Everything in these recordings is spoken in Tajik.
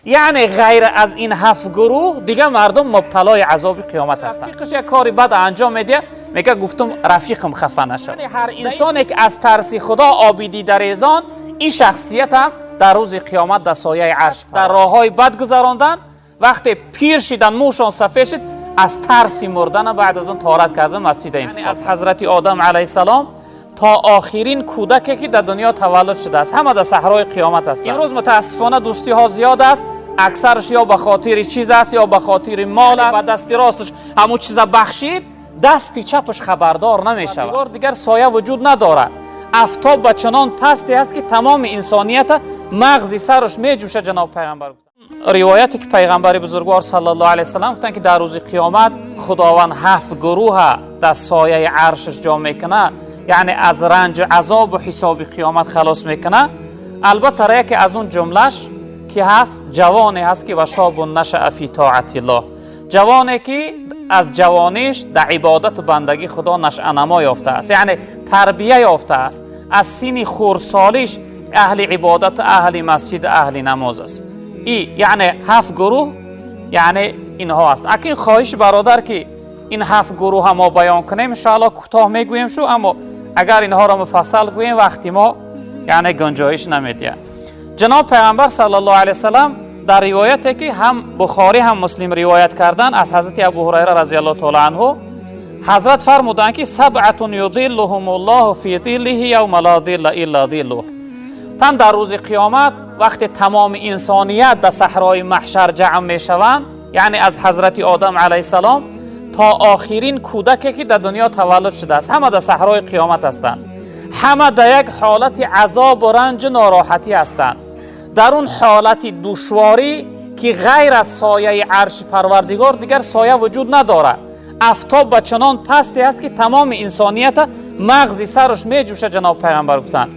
Яъне ғайр аз ин ҳафт гурӯҳ дигар мардум мубталои азоби қиёмат ҳастанд. Рафиқаш як кори бад анҷом медиҳад, мегӯяд: гуфтум рафиқам хафа нашавад. Яъне ҳар инсоне ки аз тарси Худо оби дида резон, ин шахсият ҳам дар рӯзи қиёмат дар сояи арш. Дар роҳҳои бад гузарондан, вақте пир шидан, мӯшон сафед шуд, аз тарси мурдан баъд аз он таҳорат кардан масҷид. Яъне аз ҳазрати Одам алайҳиссалом то охирин кӯдаке ки дар дунё таваллуд шудааст, ҳама дар саҳрои қиёмат ҳастанд. Имрӯз мутаассифона дӯстиҳо зиёд аст, аксараш ё ба хотири чиз аст, ё ба хотири мол аст. Ба дасти росташ ҳамун чиза бахшид, дасти чапаш хабардор намешавад. Дигар соя вуҷуд надорад. Афтоб ба чунон пасте аст, ки тамоми инсонията мағзи сараш меҷӯшад. Ҷаноб пайғамбар, ривояте ки пайғамбари бузургвор саллаллоҳу алайҳи васаллам гуфтанд, ки дар рӯзи қиёмат Худованд ҳафт гурӯҳа дар сояи аршаш ҷо мекунад, яъне аз ранҷу азобу ҳисоби қиёмат халос мекунад. Албатта, яке аз он ҷумлаш ки ҳаст, ҷавоне ҳаст ки وشاب نشأ في طاعة الله, ҷавоне ки аз ҷавониш дар ибодату бандагии Худо нашъанамо ёфтааст, яъне тарбия ёфтааст, аз синни хурдсолиш аҳли ибодату аҳли масҷиду аҳли намоз аст. И яъне ҳафт гурӯҳ, яъне инҳо аст. Акин хоҳиш, бародар, ки ин ҳафт гурӯҳа мо баён кунем, иншоалло кӯтоҳ мегӯем шу, аммо агар инҳоро муфассал гӯем, вақти мо яъне гунҷоиш намедиҳад. Ҷаноб пайғамбар саллаллоҳу алайҳи васаллам дар ривояте ки ҳам Бухорӣ, ҳам Муслим ривоят кардан аз ҳазрати Абу Ҳурайра разияллоҳу таола анҳу, ҳазрат фармуданд, ки سبعة يظلهم الله في ظله يوم لا ظل إلا ظله. Тан дар рӯзи қиёмат, вақте тамоми инсоният ба саҳрои маҳшар ҷамъ мешаванд, яъне аз ҳазрати Одам алайҳиссалом то охирин кӯдаке ки дар дунё таваллуд шудааст, ҳама дар саҳрои қиёмат ҳастанд, ҳама дар як ҳолати азобу ранҷу нороҳатӣ ҳастанд, дар он ҳолати душворӣ, ки ғайр аз сояи арши Парвардигор дигар соя вуҷуд надорад. Афтоб ба чунон пасте аст, ки тамоми инсонията мағзи сараш меҷӯшад. Ҷаноб пайғамбар гуфтанд,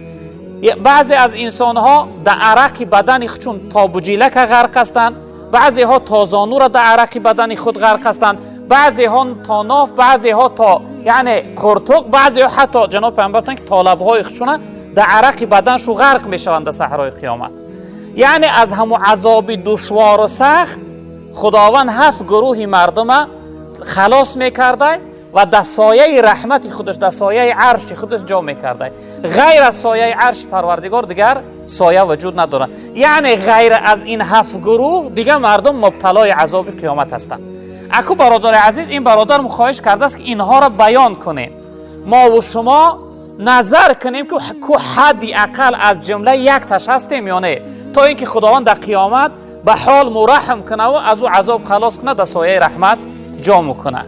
баъзе аз инсонҳо дар арақи бадани чун то буҷилака ғарқ ҳастанд, баъзеҳо то зонура дар арақи бадани худ ғарқ ҳастанд, баъзеҳо то ноф, баъзеҳо то яъне қуртуқ, баъзеҳо ҳатто, ҷаноб пайғамбар гуфтанд, ки то лабҳои худшуна дар арақи баданшу ғарқ мешаванд дар саҳрои қиёмат. Яъне аз ҳамун азоби душвору сахт Худованд ҳафт гурӯҳи мардума халос мекардай ва дар сояи раҳмати худаш, дар сояи арши худаш ҷо мекардай. Ғайр аз сояи арши Парвардигор дигар соя вуҷуд надорад. Яъне ғайр аз ин ҳафт гурӯҳ дигар мардум мубталои азоби қиёмат ҳастанд. Аку, бародари азиз, ин бародарм хоҳиш кардааст, ки инҳоро баён кунем, мову шумо назар кунем, ки ку ҳадди ақал аз ҷумла якташ ҳастем ё не, то ин ки Худованд дар қиёмат ба ҳол мо раҳм кунаву аз ӯ азоб халос кунад, дар сояи раҳмат ҷо мекунад.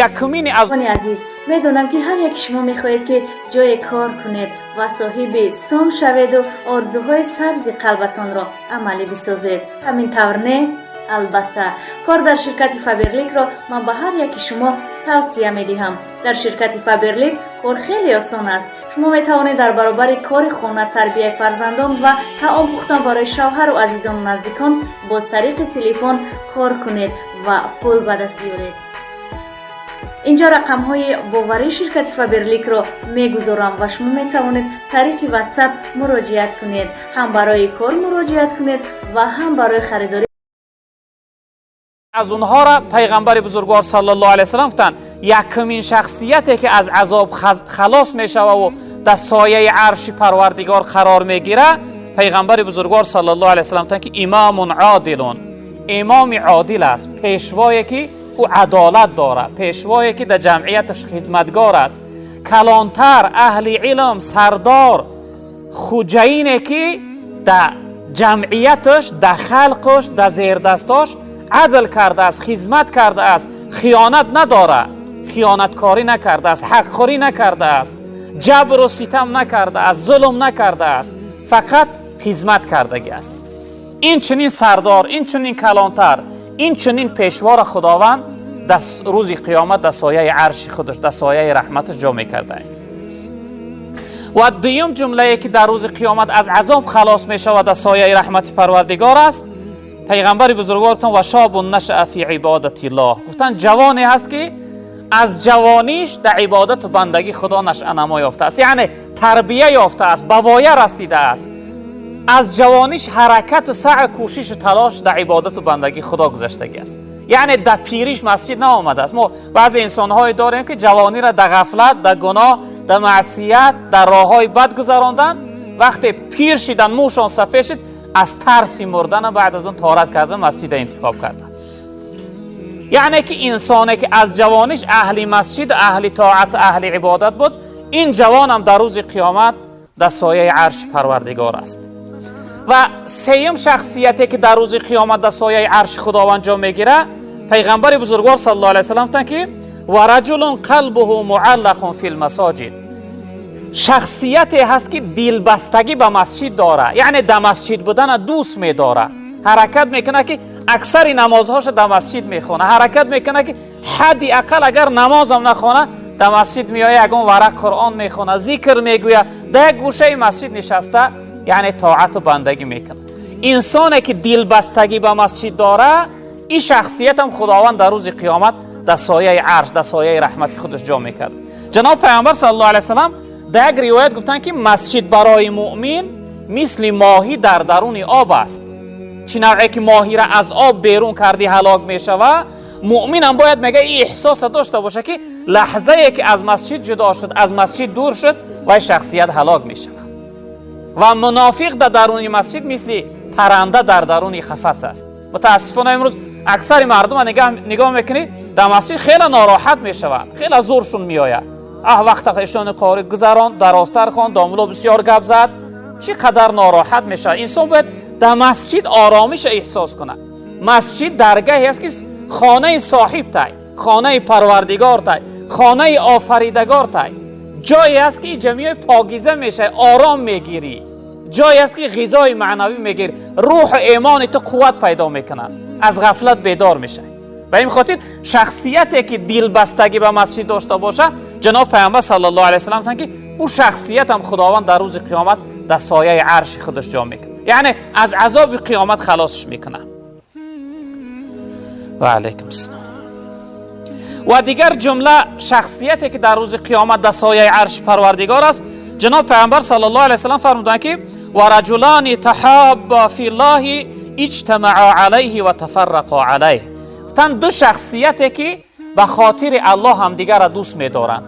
Якумини аз Азиз, медонам, ки ҳар яки шумо мехоҳед, ки ҷое кор кунед ва соҳиби сом шаведу орзуҳои сабзи қалбатонро амалӣ бисозед. Ҳамин тавр, не? Албатта, кор дар ширкати Фаберликро ман ба ҳар яки шумо тавсия медиҳам. Дар ширкати Фаберлик кор хеле осон аст. Шумо метавонед дар баробари кори хона, тарбияи фарзандон ва таом пухтан барои шавҳару азизону наздикон боз тариқи телефон кор кунед ва пул ба даст биёред. Инҷо рақамҳои боварии ширкати Фаберликро мегузорам ва шумо метавонед тариқи Ватсап муроҷиат кунед, ҳам барои кор муроҷиат кунед ва ҳам барои харидорӣ. Аз онҳоро пайғамбари бузургвор саллаллоҳу алайҳи васаллам гуфтанд, якумин шахсияте ки аз азоб халос мешававу дар сояи арши Парвардигор қарор мегирад, пайғамбари бузургвор саллаллоҳу алайҳи васаллам гуфтанд, ки إمام عادل, имоми одил аст, пешвое ки ӯ адолат дорад, пешвое ки дар ҷамъияташ хизматгор аст, калонтар, аҳли илм, сардор, хуҷаине ки дар ҷамъияташ, дар халқаш, дар зердастош адл кардааст, хизмат кардааст, хиёнат надорад, хиёнаткорӣ накардааст, ҳақхӯрӣ накардааст, ҷабру ситам накардааст, зулм накардааст, фақат хизмат кардагӣ аст. Ин чунин сардор, ин чунин калонтар, ин чунин пешвора Худованд дар рӯзи қиёмат дар сояи арши худаш, дар сояи раҳматаш ҷо мекардаем. Ва дуюм ҷумлае ки дар рӯзи қиёмат аз азоб халос мешавад, дар сояи раҳмати Парвардигор аст, пайғамбари бузургвор гуфтанд: وشاب نشأ في عبادة الله. Гуфтанд, ҷавоне ҳаст, ки аз ҷавониш дар ибодату бандагӣ Худо нашъанамо ёфтааст, яъне тарбия ёфтааст, ба воя расидааст. Аз ҷавониш ҳаракату саъю кӯшишу талош дар ибодату бандагии Худо гузаштагӣ аст. Яъне дар пириш масҷид наомадааст. Мо баъзе инсонҳое дорем, ки ҷавониро дар ғафлат, дар гуноҳ, дар маъсият, дар роҳҳои бад гузаронданд. Вақте пир шиданд, мӯшон сафед шид, аз тарси мурдана баъд аз он тоҳорат кардан масҷида интихоб карданд. Яъне ки инсоне ки аз ҷавониш аҳли масҷид, аҳли тоат, аҳли ибодат буд, ин ҷавонам дар рӯзи қиёмат дар сояи арши Парвардигор аст. Ва сеюм шахсияте ки дар рӯзи қиёмат дар сояи арши Худованд ҷо мегирад, пайғамбари бузургвор саллаллоҳу алайҳи васаллам гуфтанд, ки ва раҷулун қалбуҳу муаллақун фил масоҷид. Шахсияте ҳаст, ки дилбастагӣ ба масҷид дорад, яъне дар масҷид будана дӯст медорад, ҳаракат мекунад, ки аксари намозҳоша дар масҷид мехонад, ҳаракат мекунад, ки ҳадди ақал агар намозам нахонад, дар масҷид меояд, ягон варақ Қуръон мехонад, зикр мегӯяд, дар як гӯшаи масҷид нишаста, яъне тоату бандагӣ мекунад. Инсоне ки дилбастагӣ ба масҷид дорад, ин шахсиятам Худованд дар рӯзи қиёмат дар сояи арш, дар сояи раҳмати худаш ҷо мекард. Ҷаноб Пайғамбар саллаллоҳу алайҳи васаллам дар як ривоят гуфтанд, ки масҷид барои муъмин мисли моҳӣ дар даруни об аст. Чӣ навъе ки моҳира аз об берун кардӣ, ҳалок мешавад, муъминам бояд, мега, ин эҳсоса дошта боша, ки лаҳзае ки аз масҷид ҷудо шуд, аз масҷид дур шуд, вай шахсият ҳалок мешавад. Ва мунофиқ дар даруни масҷид мисли парранда дар даруни қафас аст. Мутаассифона, имрӯз аксари мардума нигоҳ мекунӣ, дар масҷид хеле нороҳат мешаванд, хеле зуршун меояд. Аҳ, вақта эшони қорӣ гузарон, дарозтар хон, домуло бисёр гап зад, чӣ қадар нороҳат мешавад. Инсон бояд дар масҷид оромиша эҳсос кунад. Масҷид даргаҳе аст, ки хонаи соҳиб тай, хонаи Парвардигор тай, хонаи Офаридагор тай. Ҷое аст, ки ҷамъиёи покиза мешавад, ором мегирӣ, ҷое аст, ки ғизои маънавӣ мегирӣ, рӯҳу эмони ту қувват пайдо мекунад, аз ғафлат бедор мешавӣ. Ба ин хотир шахсияте ки дилбастагӣ ба масҷид дошта бошад, ҷаноб Пайғамбар саллаллоҳу алайҳи васаллам гуфтанд, ки ӯ шахсиятам Худованд дар рӯзи қиёмат дар сояи арши худаш ҷо мекунад, яъне аз азоби қиёмат халосш мекунад. Ва алайкум ассалом. Ва дигар ҷумла шахсияте ки дар рӯзи қиёмат дар сояи арши Парвардигор аст, ҷаноб Пайғамбар саллаллоҳу алайҳи васаллам фармуданд, ки ва раҷулани таҳабба филлоҳи иҷтамаа алайҳи ва тафаррақо алайҳ. Гуфтанд, ду шахсияте ки ба хотири Аллоҳ ҳамдигарро дӯст медоранд,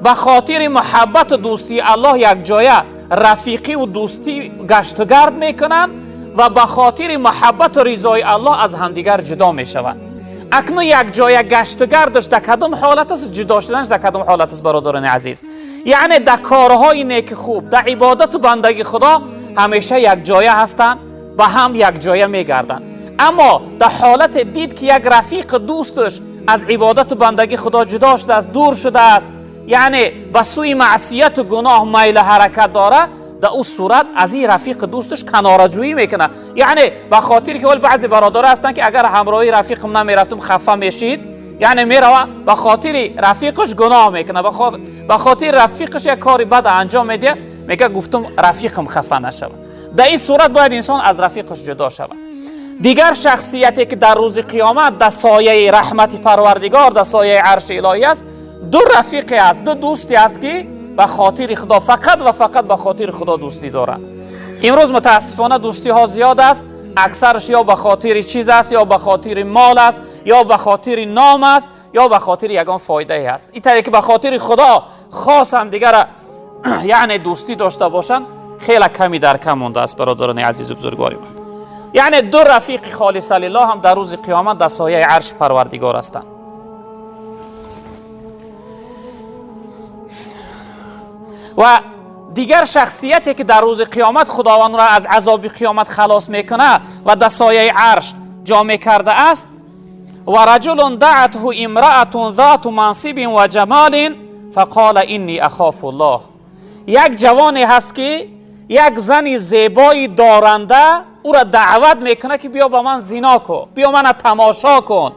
ба хотири муҳаббату дӯстии Аллоҳ якҷоя рафиқиву дӯстӣ гаштугард мекунанд ва ба хотири муҳаббату ризои Аллоҳ аз ҳамдигар ҷудо мешаванд. Акнун якҷоя гаштугардаш дар кадом ҳолат аст, ҷудо шуданаш дар кадом ҳолат аст, бародарони азиз? Яъне дар корҳои неки хуб, дар ибодату бандагии Худо ҳамеша якҷоя ҳастанд, ба ҳам якҷоя мегарданд. Аммо дар ҳолате дид, ки як рафиқи дӯсташ аз ибодату бандагии Худо ҷудо шудааст, дур шудааст, яъне ба сӯи маъсияту гуноҳ майлу ҳаракат дорад, дар ӯ сурат аз ин рафиқи дӯсташ канораҷӯӣ мекунад. Яъне ба хотире ки вол баъзе бародаро ҳастанд, ки агар ҳамроҳи рафиқам намерафтум, хафа мешид. Яъне мерава, ба хотири рафиқаш гуноҳ мекунад, ба хотири рафиқаш як кори бад анҷом медиҳад, мега, гуфтум рафиқам хафа нашавад. Дар ин сурат бояд инсон аз рафиқаш ҷудо шавад. Дигар шахсияте ки дар рӯзи қиёмат дар сояи раҳмати Парвардигор, дар сояи арши илоҳӣ аст, ду рафиқе аст, ду дӯсте аст, ки ба хотири Худо, фақат ва фақат ба хотири Худо дӯстӣ доранд. Имрӯз мутаассифона дӯстиҳо зиёд аст, аксараш ё ба хотири чиз аст, ё ба хотири мол аст, ё ба хотири ном аст, ё ба хотири ягон фоидае аст. Ин таре ки ба хотири Худо хос ҳамдигара яъне дӯстӣ дошта бошанд, хеле ками дар кам мондааст, бародарони азизу бузургвори ман. Яъне ду рафиқи холиса лиллоҳ ҳам дар рӯзи қиёмат дар сояи арши Парвардигор ҳастанд. Ва дигар шахсияте ки дар рӯзи қиёмат Худованд ӯро аз азоби қиёмат халос мекунад ва дар сояи арш ҷо мекардааст, ва раҷулун даатҳу имраатун зату мансибин ва ҷамолин фақола инни ахофу ллоҳ. Як ҷавоне ҳаст, ки як зани зебои доранда ӯро даъват мекунад, ки биё ба ман зино кун, биё мана тамошо кун,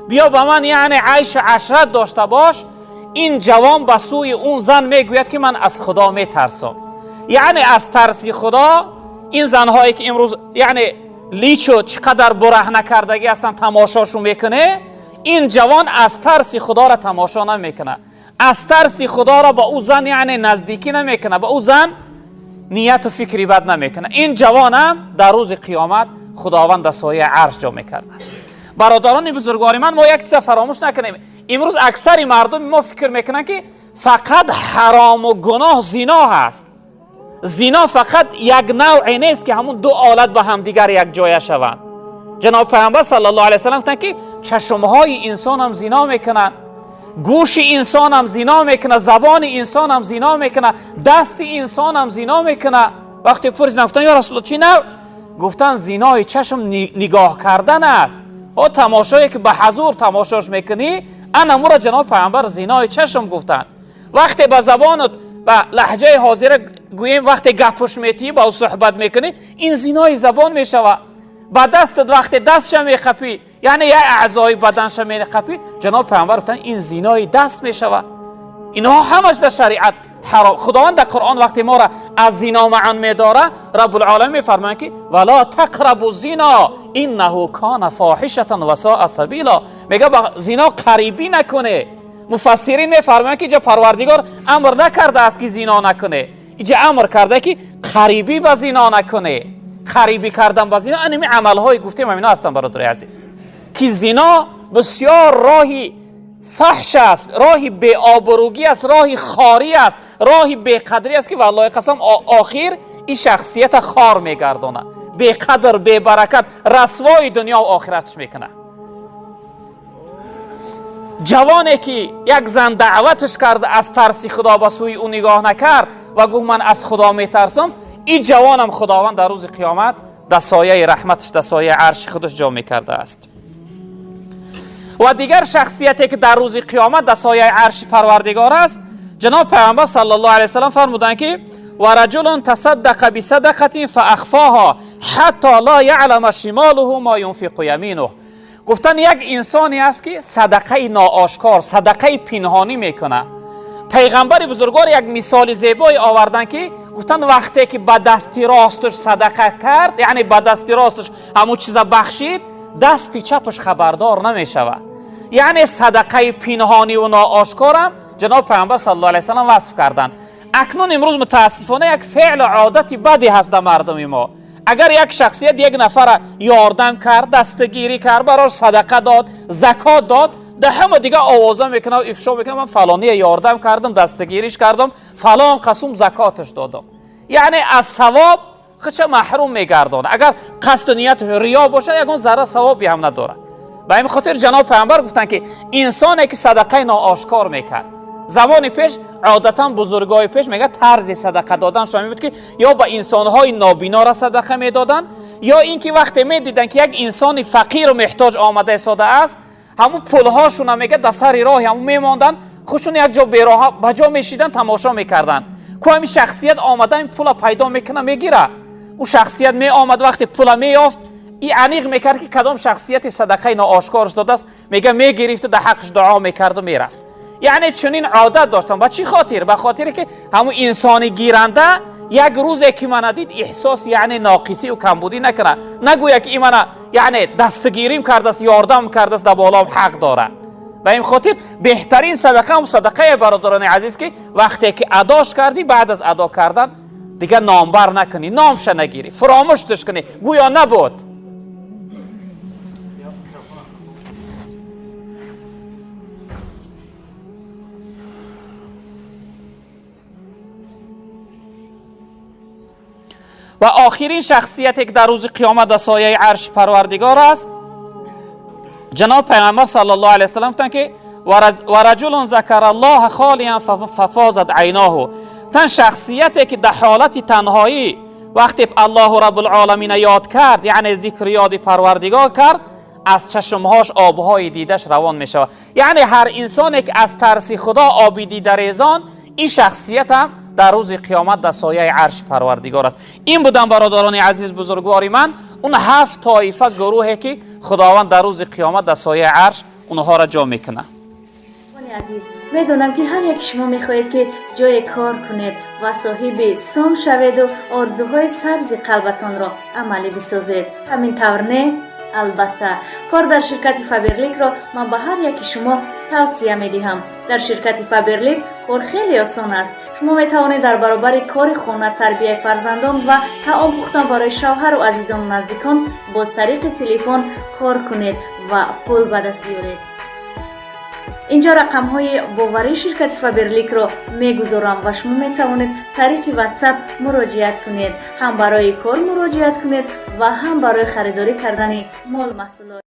биё ба ман яъне айшу ашрат дошта бош. Ин ҷавон ба сӯи он зан мегӯяд, ки ман аз Худо метарсам. Яъне аз тарси Худо ин занҳое ки имрӯз яъне личу чӣ қадар бураҳна кардагӣ ҳастанд, тамошошон мекуне, ин ҷавон аз тарси Худоро тамошо намекунад, аз тарси Худоро ба ӯ зан яъне наздикӣ намекунад, ба ӯ зан ният фикри бад намекунад. Ин ҷавонам дар рӯзи қиёмат худованд дар сояи арш ҷо мекардааст. Бародарони бузургвори ман, мо як чиза фаромӯш накунем. Имрӯз аксари мардуми мо фикр мекунанд, ки фақат ҳарому гуноҳ зино ҳаст. Зино фақат як навъе нест, ки ҳамун ду олат ба ҳамдигар якҷоя шаванд. Ҷаноб Пайғамбар саллаллоҳу алайҳи васаллам гуфтанд, ки чашмҳои инсонам зино мекунанд, гӯши инсонам зино мекунад, забони инсонам зино мекунад, дасти инсонам зино мекунад. Вақте пурсиданд, гуфтанд: ё Расулуллоҳ, чӣ навъ? Гуфтанд: зинои чашм нигоҳ кардан аст. О тамошое ки ба ҳазур тамошош мекунӣ, анамура ҷаноб Пайғамбар зинои чашм гуфтанд. Вақте ба забонат ба лаҳҷаи ҳозира гӯем, вақте гапуш метиҳӣ, ба ӯ суҳбат мекунӣ, ин зинои забон мешавад. Ба дастат вақте дастша меқапӣ, яъне як аъзои баданша меқапӣ, ҷаноб Пайғамбар гуфтанд, ин зинои даст мешавад. Инҳо ҳамаш дар шариат ҳаром. Худованд дар Қуръон вақте моро аз зино маън медорад, Раббулъоламин мефармояд, ки вала тақрабу зино иннаҳу кана фоҳишатан ва соа сабила. Мега ба зино қарибӣ накуне. Муфассирин мефармоянд, ки инҷа Парвардигор амр накардааст, ки зино накуне, инҷа амр карда, ки қарибӣ ба зино накуне. Қарибӣ кардан ба зино аними амалҳои гуфтем ҳамино ҳастанд, бародари азиз, ки зино бисёр роҳи фаҳш аст, роҳи беобрӯгӣ аст, роҳи хорӣ аст, роҳи беқадрӣ аст, ки валлоҳи қасам охир ин шахсията хор мегардонад, беқадр, бебаракат, расвои дунё ва охиратш мекунад. Ҷавоне ки як зан даъватш кард, аз тарси Худо ба сӯи ӯ нигоҳ накард ва гуфт: ман аз Худо метарсам, ин ҷавонам Худованд дар рӯзи қиёмат дар сояи раҳматаш, дар сояи арши худаш ҷо мекардааст. Ва дигар шахсияте ки дар рӯзи қиёмат дар сояи арши Парвардигор аст, ҷаноб Пайғамбар саллаллоҳу алайҳи васаллам фармуданд, ки ва раҷулун тасаддақа бисадақатин фаахфоҳа ҳатто ла яълама шимолуҳу ма юнфиқу яминуҳ. Гуфтан, як инсоне аст, ки садақаи ноошкор, садақаи пинҳонӣ мекунад. Пайғамбари бузургвор як мисоли зебое оварданд, ки гуфтанд, вақте ки ба дасти росташ садақа кард, яъне ба дасти росташ ҳамун чиза бахшид, дасти чапаш хабардор намешавад. Яъне садақаи пинҳониву ноошкорам ҷаноб Пайғамбар саллаллоҳу алайҳи васаллам васф карданд. Акнун имрӯз мутаассифона як феълу одати баде ҳаст дар мардуми мо. Агар як шахсият як нафара ёрдам кард, дастгирӣ кард, барош садақа дод, закот дод, дар ҳама дига овоза мекунад, ифшо мекунад: ман фалония ёрдам кардам, дастгириш кардам, фалон қасум закоташ додам. Яъне аз савоб худша маҳрум мегардонад. Агар қасду нияташ риё бошад, ягон зарра савобе ҳам надорад. Ба ҳамин хотир ҷаноб Пайғамбар гуфтанд, ки инсоне ки садақаи ноошкор мекард. Замони пеш одатан бузургои пеш мега тарзи садақа доданшон ҳамин буд, ки ё ба инсонҳои нобинора садақа медоданд, ё ин ки вақте медиданд, ки як инсони фақиру меҳтоҷ омада истодааст, ҳамун пулҳошуна мега дар сари роҳи ҳамун мемонданд, худшон як ҷо бероҳа ба ҷо мешиданд, тамошо мекарданд, ку ҳамин шахсият омада ин пула пайдо мекуна, мегира. Ӯ шахсият меомад, вақте пула меёфт, и аниқ мекард, ки кадом шахсияти садақаи ноошкорш додааст, мега мегирифту дар ҳаққаш дуо мекарду мерафт. Яъне чунин одат доштам. Ба чӣ хотир? Ба хотире ки ҳамун инсони гиранда як рӯзе ки мана дид, эҳсос яъне ноқисию камбудӣ накунад, нагӯяд, ки и мана яъне дастгирим кардааст, ёрдам кардааст, дар болоам ҳақ дорад. Ба ин хотир беҳтарин садақа ҳам садақае, бародарони азиз, ки вақте ки адош кардӣ, баъд аз адо кардан дигар номбар накунӣ, номша нагирӣ, фуромӯшташ кунӣ, гӯё набуд. Ва охирин шахсияте ки дар рӯзи қиёмат дар сояи арши Парвардигор аст, ҷаноб Пайғамбар саллаллоҳу алайҳи васаллам гуфтанд, ки ва раҷулун закара аллоҳа холиян фафозат айноҳу. Гуфтанд, шахсияте ки дар ҳолати танҳоӣ вақте Аллоҳу Раббулъоламина ёд кард, яъне зикри ёди Парвардигор кард, аз чашмҳош обҳои дидаш равон мешавад. Яъне ҳар инсоне ки аз тарси Худо оби дида резон, ин шахсият ҳам дар рӯзи қиёмат дар сояи арши Парвардигор аст. Ин буданд, бародарони азиз, бузургвори ман, он ҳафт тоифа гурӯҳе, ки Худованд дар рӯзи қиёмат дар сояи арш онҳоро ҷо мекунад. Азиз, медонам, ки ҳар яки шумо мехоҳед, ки ҷое кор кунед ва соҳиби сом шаведу орзуҳои сабзи қалбатонро амалӣ бисозед. Ҳамин тавр, не? Албатта, кор дар ширкати Фаберликро ман ба ҳар яки шумо тавсия медиҳам. Дар ширкати Фаберлик кор хеле осон аст. Шумо метавонед дар баробари кори хона, тарбияи фарзандон ва таом пухтан барои шавҳару азизону наздикон боз тариқи телефон кор кунед ва пул ба даст биёред. Инҷо рақамҳои боварии ширкати Фаберликро мегузорам ва шумо метавонед тариқи Ватсап муроҷиат кунед, ҳам барои кор муроҷиат кунед ва ҳам барои харидорӣ кардани мол маҳсулот.